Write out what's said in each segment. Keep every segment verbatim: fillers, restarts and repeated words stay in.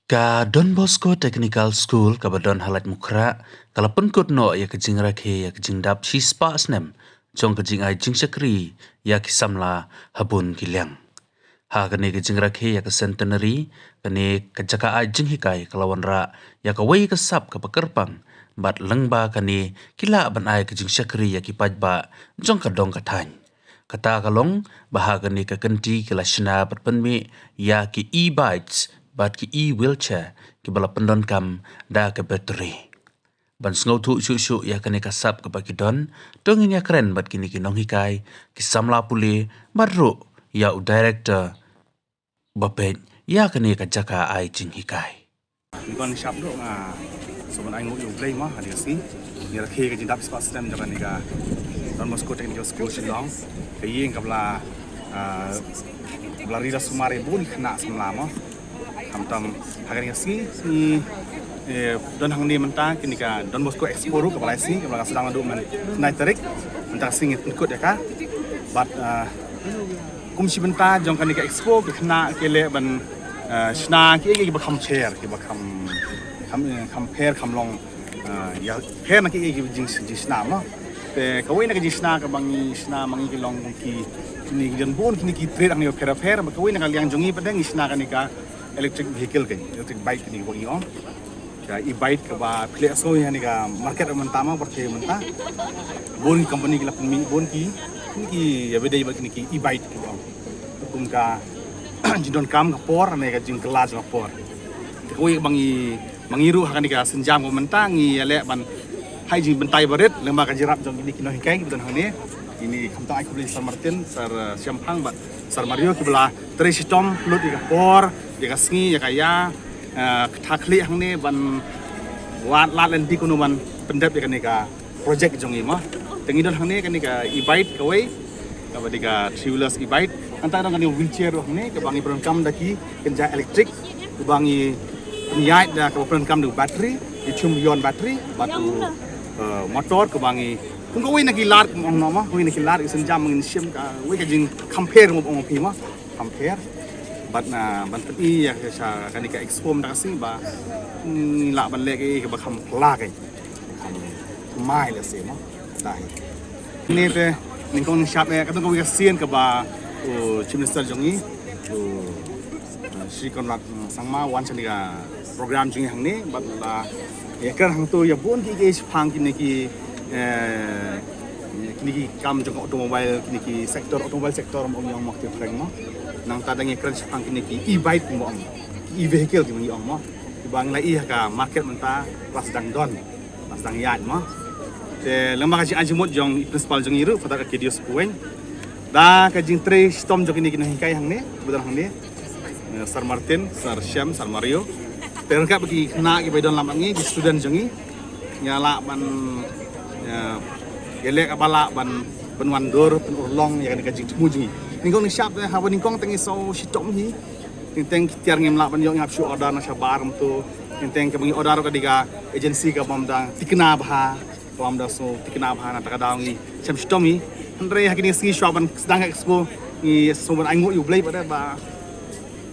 Ka Don Bosco Technical School kaba don ha Laitumkhrah ka la pynkut noh ïa ka jingrakhe ïa ka jingdap shispah snem jong ka jingai jingshakri ïa ki samla ha bun ki liang. Ha kane ka jingrakhe ïa ka centenary, kane ka jaka ai jinghikai ka la wanrah ïa kawei ka sap kaba kyrpang bad lyngba kane ki lah ban ai ka jingshakri ïa ki paidbah jong ka dong ka thaiñ. Kata ka long ba ha kane ka kynti ki la shna bad pynmih ïa ki e-bikes bad ki e-wheelchair kiba la pyndonkam da ka battery. Ban sngewthuh shuh shuh ïa kane ka sap kaba ki don, to ngin ïakren bad kine ki nonghikai, ki samla pule bad ruh ïa u director ba peit ïa kane ka jaka ai jinghikai. Ngi kon shap duh nga sngewbha ai nguh ïa U Blei mo, ha kane ka sngi ngi rakhe ka jingdap shispah snem jong kane ka Don Bosco Technical School Shillong. Ka ïing kaba la, ah, kaba la ri la sumar ïa bun ki khynnah samla mo. Khamtam ha kane ka sngi ngi, eh, don hangne mynta kane ka Don Bosco Expo ruh kaba lai sngi, kaba la sdang naduh mynta khyndai tarik. Mynta ka sngi ngi pynkut ïa ka. Bad, ah, kum shi bynta jong kane ka expo, ki khynnah ki leh ban, eh, shna kiei kiei kiba kham pher, kiba kham, kham, eh, kham pher, kham long, eh, ïapher na kiei kiei kiba jing, jingshna mo. Te kawei na ka jingshna kaba ngi shna ma ngi ki long ki, kine ki don bun kine ki trade hangne bapher bapher, bad kawei na ka liang jong ngi pat de ngi shna kane ka electric vehicle, ka electric bike kine kiba ngi ong. Ka e-bike kaba phi leh sngew ïa kane ka market mynta mo, pyrthei mynta. Bun ki company ki la pynmih, bun ki, kine ki ïa ba dei bad kine ki e-bike kiba ong. Kum ka jingdonkam ka por ne ka jingkylla jong ka por. Te kawei ba ngi, ba ngi ruh ha kane ka sienjam kaba mynta ngi ïaleh ban ha jingpynbynta barit lyngba ka jingïarap jong kine ki nonghikai kiba don hangne. Kine khamtam ai khublei Sir Martin, Sir, eh, Shemphang bad Sir Mario kiba la trei shitom lut ïa ka por, ïa ka sngi, ïa ka ïa, eh, kata khlieh hangne ban wad lad lynti kumno ban pyndep ïa kane ka project jong ngi mo. Te ngi don hangne kane ka e-bike kawei, kaba dei ka three wheelers e-bike. Nangta don kane wheelchair ruh hangne kaba ngi pyndonkam da ki kynja electric, kaba ngi pynïaid da kaba pyndonkam da battery, lithium ion battery, bad u, eh, motor kaba ngi, kum kawei na ki lad mo, ong mo, kawei na ki lad ki sienjam ngin shim kawei ka jingkham pher mo, ong phi mo. Kham pher. Bad na ban pyni ïa ka sha kane ka expo mynta ka sngi ba ngi lah ban leh kaei kaba kham phylla, kaei kham thymmai lehse mo. Dei. Kine te nyngkong nyngshap eh, ka don kawei ka sien kaba u Chief Minister jong ngi, u, uh, Shri Conrad, mm, Sangma wan sha kane ka program jong ngi hangne, bad la ïakren hangto ïa bun kiei kiei shaphang kine ki, eh, kine ki kam jong ka automobile, kine ki sector, automobile sector mo, ong ïa mo, kti phreng mo. Nangta dang ïakren shaphang kine ki e-bike mo, ong, e-vehicle mo, ong ïa mo. Kiba ngi la ïohi ha ka market mynta la sdang don, la sdang ïaid mo. Te lyngba ka jingai jingmut jong i principal jong ngi ruh, Father Arcadius Pyrshah, da ka jingtrei shitom jong kine ki nonghikai hangne, ba don hangne, eh, Sir Martin, Sir Shem, Sir Mario. Te ryngkat bad ki khynnah kiba don lang bad ngi, ki student jong ngi, ngi lah ban, eh, ïaleh kaba lah ban pynwandur, pynurlong ïa kane ka jingthmu jong ngi. Nyngkong nyngshap te, haba nyngkong te ngi sngew shitom hi. Teng teng ki tiar ngim lah ban ïoh, ngi hap shu order na shabar kumto. Teng teng kaba ngi order ka dei ka agency kabym da thikna bha, kabym da sngew thikna bha, nangta ka daw ngi shem shitom hi. Hynrei ha kine ki sngi shuwa ban sdang expo ngi sngew ban ai nguh ïa U Blei pat de ba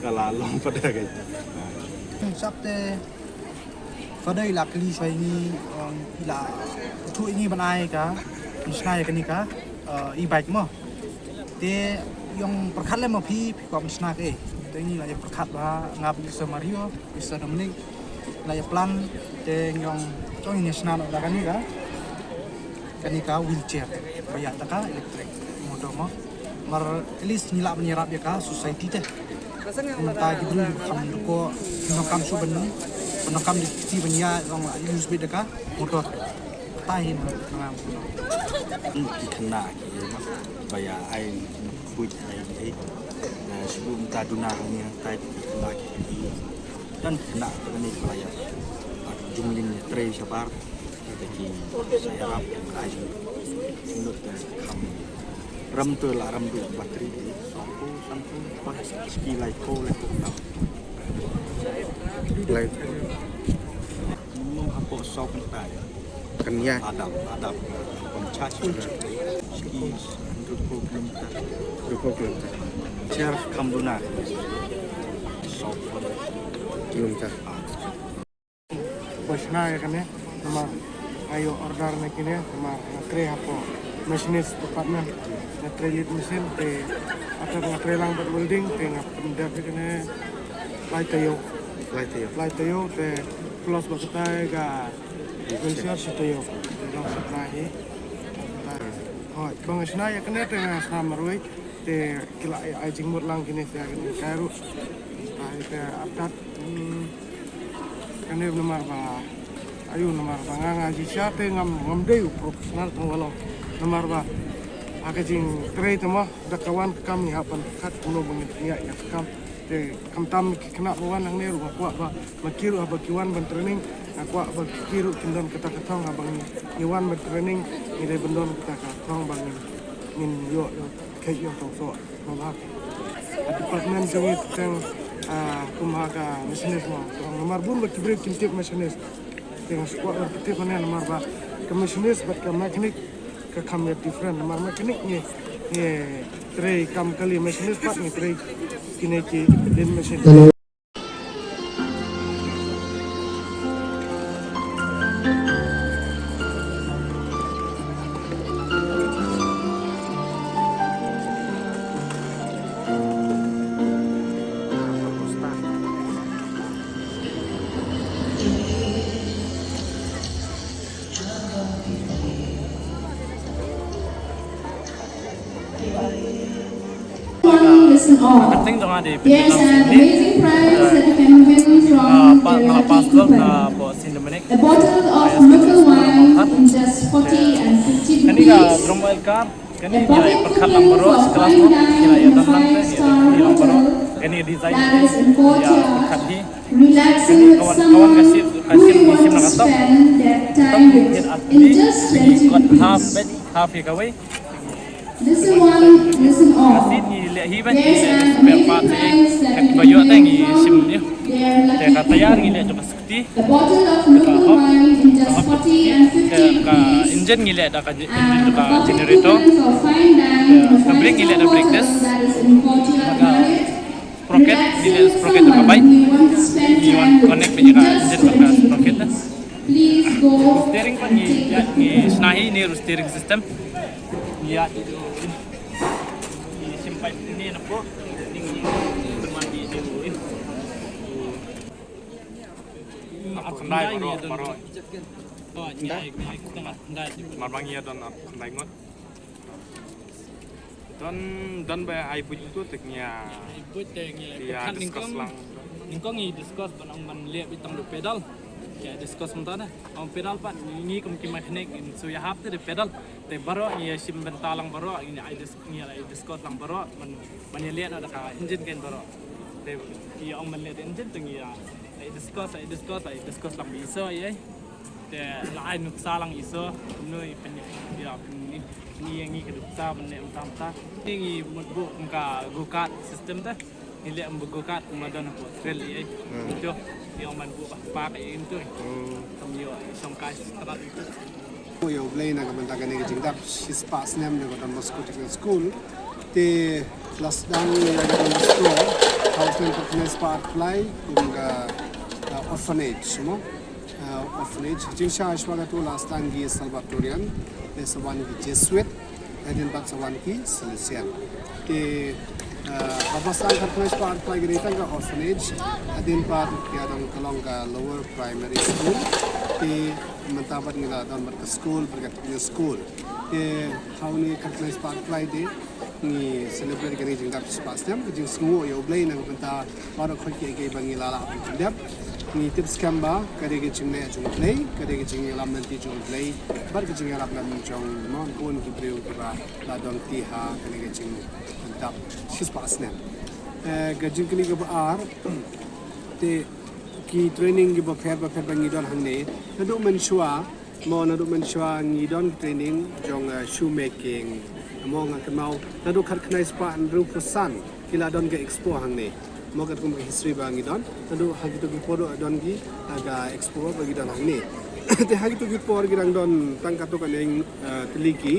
ka la long pat de, kaei. Hmm, sap te Father i la kylli shuwa ïa ngi, um, i la ïathuh ïa ngi ban ai ka, ban shna ïa kane ka, uh, e-bike mo. Te ïong pyrkhat lem ma phi, phi kwah ban shna kaei. Te ngi la ïa pyrkhat bha, nga bad i Sir Mario, i Sir Dominic, la ïa plan, te ngi ong, to ngin ïa shna noh da kane ka, kane ka wheelchair, ba ïaid da ka electric motor mo. Namar at least ngi lah ban ïarap ïa ka society te. Mynta ki briew kiba kham dukho, ki nongkam shuh ban, ki nongkam dei ki ban ïa, long la use beit da ka motor. Kata hi na, na ngam. Ki khynnah ki, ba ïa ai, khuid ai, ai. Na shu mynta duna hangne, tai ki khynnah ki. Don khynnah te kane ki ba la ïa. Bad jong ngi trei shabar. Te ki sa ïarap ai jong. Lut te kham. Ram te la ram duh battery te. Sawphew, sanphew, ba ski laiphew, laiphew khyndai. Laiphew. Minimum hapoh saw kynta ïa. Kan ïa. Adap, adap. Kon charge. Ski hynriewphew kilometer. Hynriewphew kilometer. Share kham duna. Sawphew. Lum ta. Ba shna ïa kane, namar nga ïoh order na kine, namar nga trei hapoh machinist department, nga trei lead machine, te ata nga trei lang bad welding, te nga pyndep ïa kane lai taïew. Lai taïew. Lai taïew, te plus ba katai ka wheelchair shi taïew. Te long shiphew hi. Hooid, ba nga shna ïa kane te nga shna marwei. Te ki la ai, ai jingmut lang kine ïa kane kai ruh. Ai te artat, hmm, kane namar ba, ayu namar ba nga, nga shisha te ngam, ngam dei u professional tang walong. Namar ba ha ka jingtrei te mo, da ka wan ka kam ngi hap ban khat kumno ba ngin ïa, ïa ka kam. Te khamtam ki khynnah ba wan hangne ruh nga kwah ba ma ki ruh haba ki wan ban training, nga kwah ba ki ruh kin don kata ka thong haba ngi, ngi wan ban training, ngi dei ban don kata ka thong ba ngin, ngin ïoh, ïoh kheit ïoh tong soh. Namar ha department jong ngi teng, ah, kum ha ka machinist mo. Namar bun ba ki briew kim tip machinist. Te nga shu kwah ban tip ane namar ba ka machinist bad ka mechanic ka kham ïa different. Namar mechanic ngi, ngi trei kam kali, machinist pat ngi trei kine ki din machine. Listen all. There's an amazing prize that you can win from the Lucky Coupon. A bottle of local wine in just forty and fifty rupees. A pocket ticket for fine dining in a five-star hotel that is in Kocha. Relaxing with someone who you want to spend that time with in just twenty rupees. Listen one, listen all. There's an amazing prize that you can win from their lucky coupon. A bottle of local wine in just forty and fifty rupees. And a pocket ticket for fine dining in a five-star hotel that is in Kocha. Sprocket, ngi leh sprocket jong ka bike. Ngi wan connect bad ïa ka engine bad ka sprocket. Steering pat ngi, ïa, ngi shna hi, ne ruh steering system. Ngi ïa, ngi shim pipe ne na pdeng. Ngi pynwan ngi ne ruh. Ap khyndai baroh, baroh. Oh, ngi ai, ngi ai khyndai. Mar ba ngi ïa don ap khyndai ngut. Don, don ba ai buit tu te ngi ïa. Ai buit te ngi ïa, ïa discuss lang. Nyngkong ngi discuss ban ong ban leh beit tang da pedal. Ïa discuss mynta na. Ong pedal pat ngi, ngi kum ki mechanic ngin shu ïahap te da pedal. Te baroh ngi ïa shim bynta lang baroh ngi ai dis-, ngi ïa discuss lang baroh ban, ban ïa leh noh da ka engine kein baroh. Te ïa ong ban leh da engine te ngi ïa ai discuss, ai discuss, ai discuss lang ba i so ïa. Te la ai nuksa lang i so, no i pyn, ïa, pyn, ngi, ngi, ngi ka nuksa ban leh mynta mynta. Ngi, ngi mut buh kum ka go-kart system te. Ngi leh kum go-kart kum la don hapoh trail i, eh. Hmm. Ïa, ïa man buh ba park i tu. Hmm. Kam ïa, i shong kai strat i tu. Ïa U Blei na ka bynta kane ka jingdap shispah snem jong ka Don Bosco Technical School. Te la sdang ïa ka Don Bosco, ha u snem khatkhyndai spah arphew lai, kum ka, uh, orphanage, mo? Uh, orphanage. Jingshisha shuwa kata la sdang ki Salvatorian, te sa wan ki Jesuit, hadien pat sa wan ki Salesian. Te, uh, haba sdang khatkhyndai spah arphew lai ka dei tang ka orphanage, hadien pat ka don ka long ka lower primary school, te mynta pat ngi la don bad ka school, bad ka technical school. Te ha une khatkhyndai spah arphew lai te ngi celebrate kane ka jingdap shispah snem, ka jingsngewnguh ïa U Blei na ka bynta baroh khoit kiei kiei ba ngi la lah ban pyndep. Ngi tip skhem ba ka dei ka jingleh jong U Blei, ka dei ka jingïalam lynti jong U Blei bad ka jingïarap lem jong, mo, bun ki briew kiba la don kti ha kane ka jingdap shispah snem. Eh, ka jingkylli kaba ar, te ki training kiba pher ba pher ba ngi don hangne, naduh mynshuwa, mo, naduh mynshuwa ngi don training jong, eh, shoemaking. Mo, nga kynmaw naduh khatkhyndai spah hynriewphew san ki la don ka expo hangne. Mo, katkum ka history ba ngi don, naduh ha kito ki por ruh don ki, ah, ka expo ba ngi don hangne. Te ha kito ki por ki dang don tang katto katne, eh, tylli ki,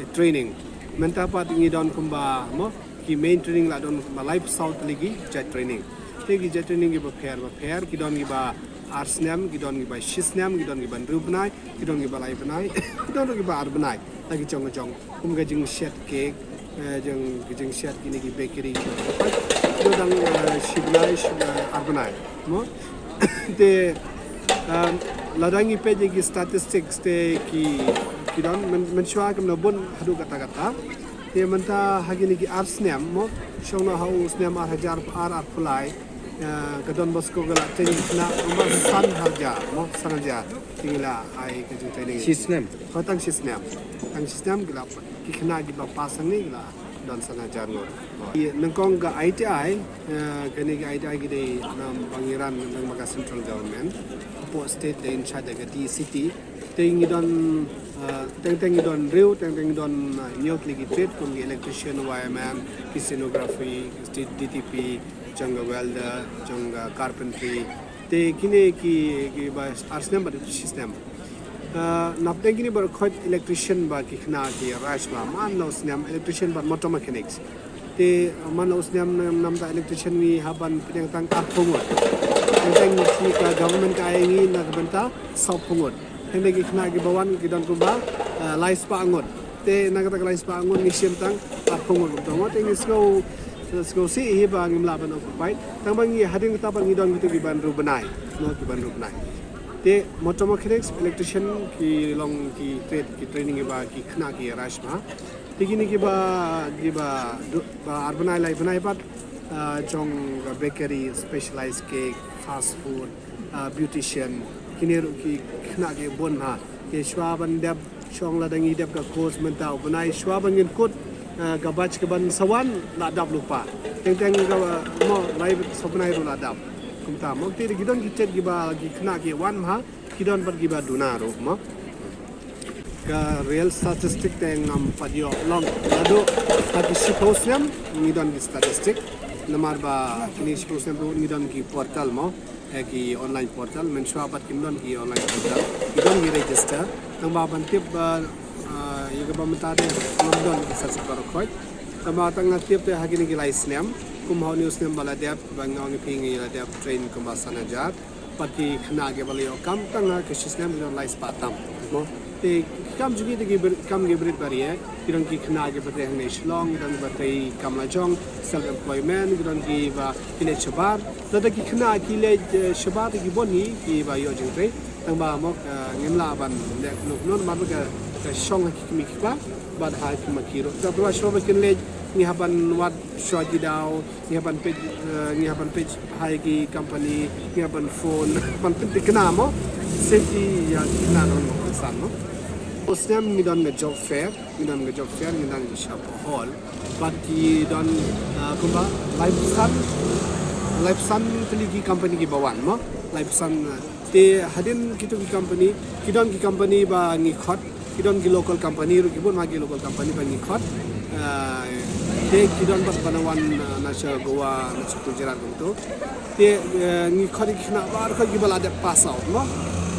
eh, training. Mynta pat ngi don kumba, mo, ki main training la don kumba laiphew saw tylli ki jait training. Te ki jait training kiba pher ba pher, ki don kiba ar snem, ki don kiba shi snem, ki don kiba hynriew bnai, ki don kiba lai bnai, ki don kiba ar bnai. La ki jong ka jong, kum ka jingshet cake, eh, jong, ka jingshet kine ki bakery, ki don tang, eh, shi bnai, shi, eh, ar bnai. Mo? Te, um, lada ngi peit ïa ki statistics te ki, ki don, myn, mynshuwa kam da bun haduh katta katta. Te mynta ha kine ki ar snem mo, shong noh ha u snem ar hajar ar, arphew lai, eh, ka Don Bosco ka la training khynnah kumba san hajar mo, san hajar. Te ngi la ai ka jingtraining. Shi snem? Ho, tang shi snem. Tang shi snem ki la, ki khynnah kiba pass hangne ki la don san hajar ngut. Nyngkong ka I T I, eh, kane ka I T I ki dei, um, ba ngi ran lyngba ka central government. Hapoh state dei in charge da ka T E C T. Te ngi don, eh, teng teng ngi don hynriew, teng teng ngi don, eh, hynñiew tylli ki trade, kum ki electrician, wireman, ki stenography, ki D T P, jong ka welder, jong ka carpentry. Te kine ki, kiba ar snem bad shi snem. Eh, na pdeng kine baroh khoit electrician ba ki khynnah ki rai shwa, man la u snem electrician bad motor mechanics. Te man la u snem nam, namta electrician ngi hap ban pdiang tang arphew ngut. Teng teng ngi ka government ka ai ngi na ka bynta sawphew ngut. Hynrei ki khynnah kiba wan ki don kumba, eh, lai spah ngut. Te na kata ka lai spah ngut ngi shim tang arphew ngut kumta mo. Te ngi sngew, sngewsih hi ba ngim lah ban occupy. Tang ba ngi hadien kata pat ngi don kito kiba hynriew bnai. Mo, kiba hynriew bnai. Te motor mechanics, electrician ki long ki trade, ki training kiba ki khynnah ki rush bha. Te kine kiba, kiba du-, ba ar bnai lai bnai pat, ah, jong ka bakery, specialized cake, fast food, ah, beautician, kine ruh ki khynnah ki bun ha. Te shuwa ban dep, shong lada ngi dep ka course mynta u bnai, shuwa ban ngin kut, ah, ka batch kaban sa wan la dap lypa. Teng teng ka, mo, lai saw bnai ruh la dap. Kumta mo, te ki don ki trade kiba ki khynnah ki wan ha. Ki don pat kiba duna ruh mo. Ka real statistic te ngam pat ïoh long. Naduh ha ki shiphew snem ngi don ki statistic. Namar ba kine shiphew snem ruh ngi don ki portal mo. Eh, ki online portal. Mynshuwa pat kim don ki online portal. Ki don ki register. Tang ba ban tip ba, ah, ïa kaba mynta te ngam don ki statistic baroh khoit. Tang ba tang nga tip te ha kine ki lai snem. Kum ha une u snem ba la dep ba nga ong ïa phi ngi la dep train kumba san hajar. Pat ki khynnah kiba la ïoh kam tang ha ka shi snem ki don lai spah tam mo. Te ki kam jong ngi te ki br-, kam ki brit ba rieh, ki don ki khynnah kiba trei hangne Shillong, ki don kiba trei kam lajong, self employment, ki don kiba ki leit shabar. Lada ki khynnah ki leit, eh, shabar te ki bun hi kiba ïoh jingtrei. Tang ba mo, eh, ngim lah ban leh kumno kumno namar ba ka, ka shong ha ki kmie ki kpa bad ha ki ma ki ruh. Te ba shuwa ba kin leit ngi hap ban wad shuwa ki daw, ngi hap ban peit, eh, ngi hap ban peit ha ki company, ngi hap ban phone, ban pynthikna mo. Safety ïa ki khynnah ruh mo, kongsan mo. U snem ngi don ka job fair, ngi don ka job fair, ngi don ka shop hall. Bad ki don, eh, kumba, laiphew san, laiphew san tylli ki company kiba wan mo. Laiphew san, eh, Te hadien kito ki company, ki don ki company ba ngi khot, ki don ki local company ruh ki bun ma ki local company ba ngi khot. Ah, te ki don pat ba na wan, ah, na sha Goa, na sha Gujarat kumto. Te, eh, ngi khot ki khynnah baroh kiba la dep pass out mo,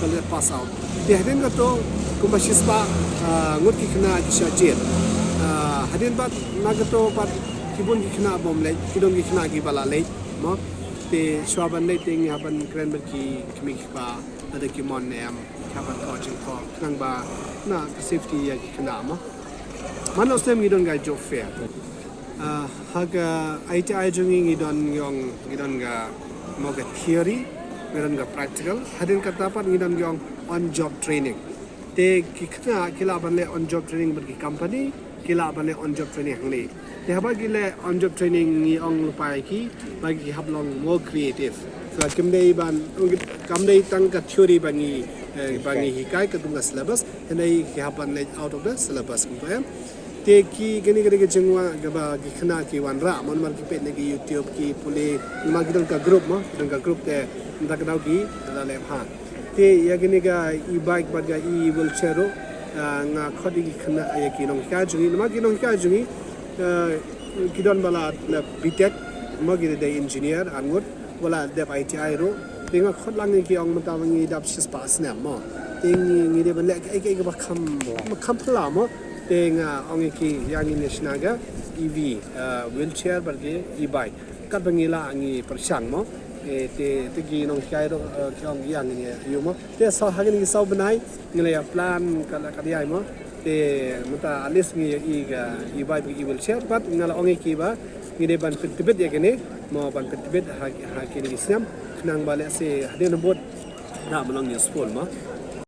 ba la dep pass out. Te hadien kato kumba shispah, ah, ngut ki khynnah ki shah jied. Ah, hadien pat na kato pat ki bun ki khynnah bym leit, ki don ki khynnah kiba la leit mo. Te shuwa ban leit te ngi hap ban kren bad ki kmie ki kpa. Lada ki mon ne em, ki hap ban thoh jingthoh khnang ba na ka safety ïa ki khynnah mo. Man la u snem ngi don ka job fair. Ah, ha ka I T I jong ngi ngi don, ngi ong ngi don ka mo ka theory, ngi don ka practical. Hadien kata pat ngi don ngi ong on job training. Te ki khynnah ki lah ban leh on job training bad ki company, ki lah ban leh on job training hangne. Te haba ki leh on job training ngi ong lypa ïa ki ba ki hap long more creative. So kim dei ban, kam dei tang ka theory ba ngi, eh, ba ngi hikai katkum ka syllabus, hynrei ki hap ban leh out of the syllabus kumta em. Te ki kane ka dei ka jingwan kaba ki khynnah ki wanrah, mo namar ki peit na ki YouTube ki pule, namar ki don ka group mo, ki don ka group te nda ka daw ki la leh bha. Te ïa kine ka e-bike bad ka e-wheelchair ruh, ah, nga khot ïa ki khynnah, ïa ki nonghikai jong ngi, namar ki nonghikai jong ngi, ah, ki don ba la, la B Tech, mo ki dei engineer, ar ngut, ba la dep I T I ruh. Te nga khot lang ïa ki ong mynta ba ngi dap shispah snem mo. Te ngi, ngi dei ban leh kaei kaei kaba kham, kham phylla mo. Te nga ong ïa ki ïa ngin ïa shna ka E V, ah, wheelchair bad ka e-bike. Katba ngi lah ngi pyrshang mo. Eh, te, te ki nonghikai ruh, eh, ki ong ïa ngi ïa ïu mo. Te sa ha kine ki saw bnai ngi la ïa plan ka la ka diai mo. Te mynta at least ngi ïa i ka, i bai ba i wheelchair pat nga la ong ïa ki ba ngi dei ban pyntbit ïa kine mo, ban pyntbit ha, ha kine ki snem. Khnang ba lehse hadien bud na ba long useful mo.